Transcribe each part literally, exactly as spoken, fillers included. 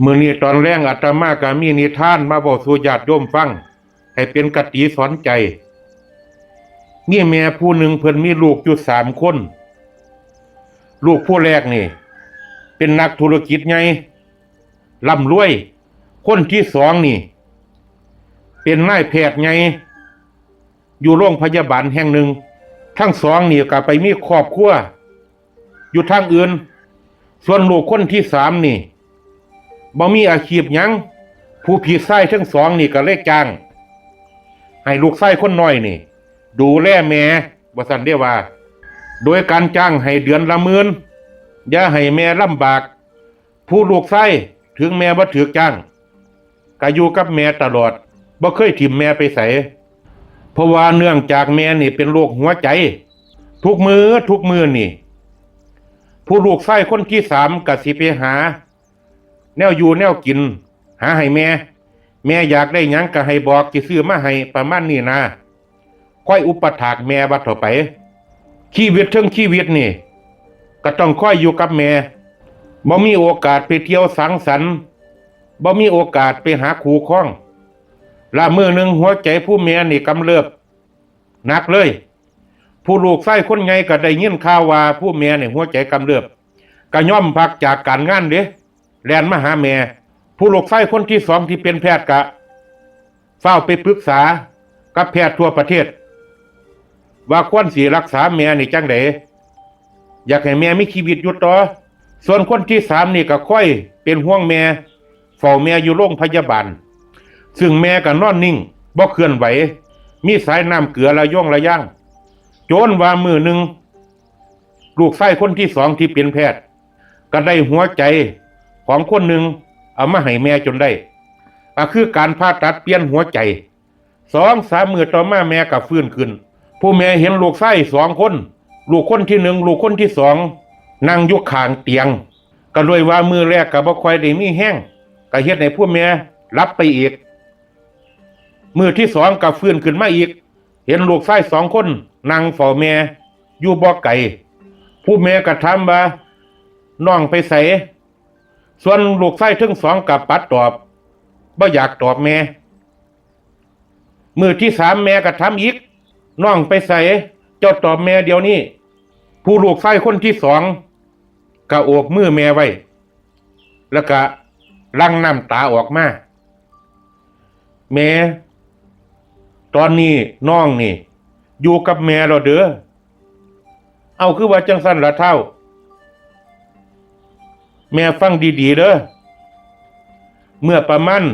มื้อนี้ตอนแลงอาตมาก็มีนิทานมาเว้าสู่ญาติโยมฟัง ให้เป็นคติสอนใจ มีแม่ผู้หนึ่งเพิ่นมีลูกอยู่สามคน ลูกผู้แรกนี่ เป็นนักธุรกิจใหญ่ ร่ำรวย คนที่สองนี่ เป็นนายแพทย์ใหญ่ อยู่โรงพยาบาลแห่งหนึ่ง ทั้งสองนี่ก็ไปมีครอบครัว อยู่ทางอื่น ส่วนลูกคนที่สามนี่ บ่มีอาชีพหยัง ผู้พี่ชายทั้งสองนี่ก็เลยจ้าง ให้ลูกชายคนน้อยนี่ ดูแลแม่ ว่าซั่นเด้ว่า โดยการจ้างให้เดือนละหมื่น อย่าให้แม่ลำบาก ผู้ลูกชายถึงแม่บ่ถืกจ้าง ก็อยู่กับแม่ตลอด บ่เคยถิ่มแม่ไปไส เพราะว่าเนื่องจากแม่นี่เป็นโรคหัวใจ ทุกมื้อทุกมื้อนี่ ผู้ลูกชายคนที่สามก็สิไปหา แนวอยู่แนวกิน หาให้แม่ แม่อยากได้หยังก็ให้บอก สิซื้อมาให้ ประมาณนี้นะ คอยอุปถากแม่ว่าเถาะไป ชีวิตเทิงชีวิตนี่ ก็ต้องคอยอยู่กับแม่ บ่มีโอกาสไปเที่ยวสังสรรค์ บ่มีโอกาสไปหาคู่ครอง ละมื้อหนึ่งหัวใจผู้แม่นี่กำเริบหนักเลย ผู้ลูกชายคนใหญ่ก็ได้ยินข่าวว่าผู้แม่นี่หัวใจกำเริบ ก็ยอมพักจากการงานเด้ แล่นมาหาแม่ ผู้ลูกชายคนที่สองที่เป็นแพทย์ก็ฟ้าวไปปรึกษากับแพทย์ทั่วประเทศ ว่าควรสิรักษาแม่นี่จั่งใด อยากให้แม่มีชีวิตอยู่ต่อ ส่วนคนที่สามนี่ก็คอยเป็นห่วงแม่ เฝ้าแม่อยู่โรงพยาบาล ซึ่งแม่ก็นอนนิ่ง บ่เคลื่อนไหว มีสายน้ำเกลือระยงระย่าง จนว่ามื้อหนึ่ง ลูกชายคนที่สองที่เป็นแพทย์ ก็ได้หัวใจของคนหนึ่งเอามาให้แม่จนได้ ก็คือการผ่าตัดเปลี่ยนหัวใจ สองสามมื้อต่อมาแม่ก็ฟื้นขึ้น ผู้แม่เห็นลูกชายสองคน ลูกคนที่หนึ่ง ลูกคนที่สอง นั่งอยู่ข้างเตียง ก็ด้วยว่ามื้อแรกก็บ่ค่อยได้มีแฮง ก็เฮ็ดให้ผู้แม่หลับไปอีก มื้อที่สองก็ฟื้นขึ้นมาอีก เห็นลูกชายสองคนนั่งเฝ้าแม่อยู่บ่ไกล ผู้แม่ก็ถามว่า น้องไปไส ส่วนลูกชายทั้งสองก็ปัดตอบ บ่อยากตอบแม่ มื้อที่สามแม่ก็ถามอีก น้องไปไส เจ้าตอบแม่เดี๋ยวนี้ ผู้ลูกชายคนที่สองก็โอบมือแม่ไว้ แล้วก็หลั่งน้ำตาออกมา แม่ ตอนนี้น้องนี่ อยู่กับแม่แล้วเด้อ เอาคือว่าจั่งซั่นล่ะท้าว แม่ฟังดีๆเด้อ เมื่อประมาณ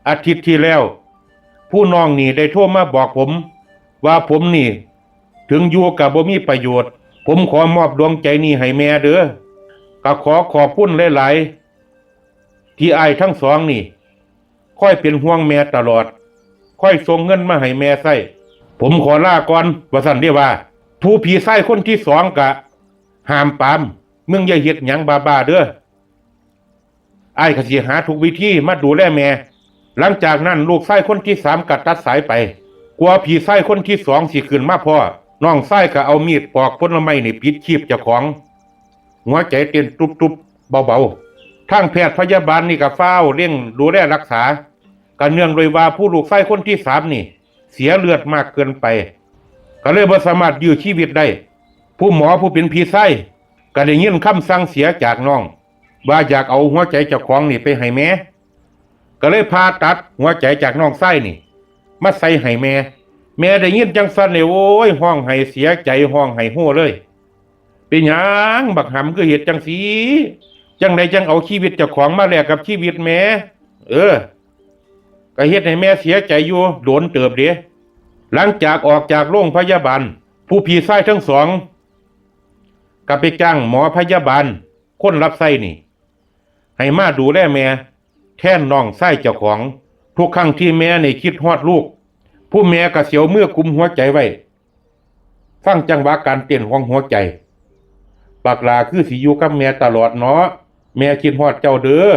อาทิตย์ที่แล้ว ผู้น้องนี่ได้โทรมาบอกผม ว่าผมนี่ ถึงอยู่ก็บ่มีประโยชน์ ผมขอมอบดวงใจนี้ให้แม่เด้อ ก็ขอขอบคุณหลายๆ ที่อ้ายทั้งสองนี่ คอยเป็นห่วงแม่ตลอด คอยส่งเงินมาให้แม่ใช้ ผมขอลาก่อน ว่าซั่นเด้ว่า ผู้พี่ชายคนที่สองก็ห้ามปราม มึงอย่าเฮ็ดหยังบ้าๆเด้อ อ้ายก็สิหาทุกวิธีมาดูแลแม่ หลังจากนั้นลูกชายคนที่สามก็ตัดสายไป กว่าพี่ชายคนที่สองสิขึ้นมาพ้อ น้องชายก็เอามีดปอกผลไม้นี่ปิดชีพเจ้าของ หัวใจเต้นตุบๆเบาๆ ทางแพทย์พยาบาลนี่ก็ฟ้าวเร่งดูแลรักษา ก็เนื่องด้วยว่าผู้ลูกชายคนที่สามนี่ เสียเลือดมากเกินไป ก็เลยบ่สามารถยื้อชีวิตได้ ผู้หมอผู้เป็นพี่ชายก็ได้ยินคำสั่งเสียจากน้อง ว่าอยากเอาหัวใจเจ้าของนี่ไปให้แม่ ก็เลยผ่าตัดหัวใจจากน้องชายนี่ มาใส่ให้แม่ แม่ได้ยินจั่งซั่นนี่ โอ้ย ฮ้องไห้เสียใจ ฮ้องไห้โฮเลย เป็นหยังบักหำคือเฮ็ดจั่งซี้ จั่งใดจั่งเอาชีวิตเจ้าของมาแลกกับชีวิตแม่ เออ ก็เฮ็ดให้แม่เสียใจอยู่โดนเติบเด้ หลังจากออกจากโรงพยาบาล ผู้พี่ชายทั้งสอง ก็ไปจ้างหมอพยาบาล คนรับใช้นี่ ให้มาดูแลแม่ แทนน้องชายเจ้าของ ทุกครั้งที่แม่นี่คิดฮอดลูก ผู้แม่ก็สิเอามือกุมหัวใจไว้ ฟังจังหวะการเต้นของหัวใจ บักหล่าคือสิอยู่กับแม่ตลอดเนาะ แม่คิดฮอดเจ้าเด้อ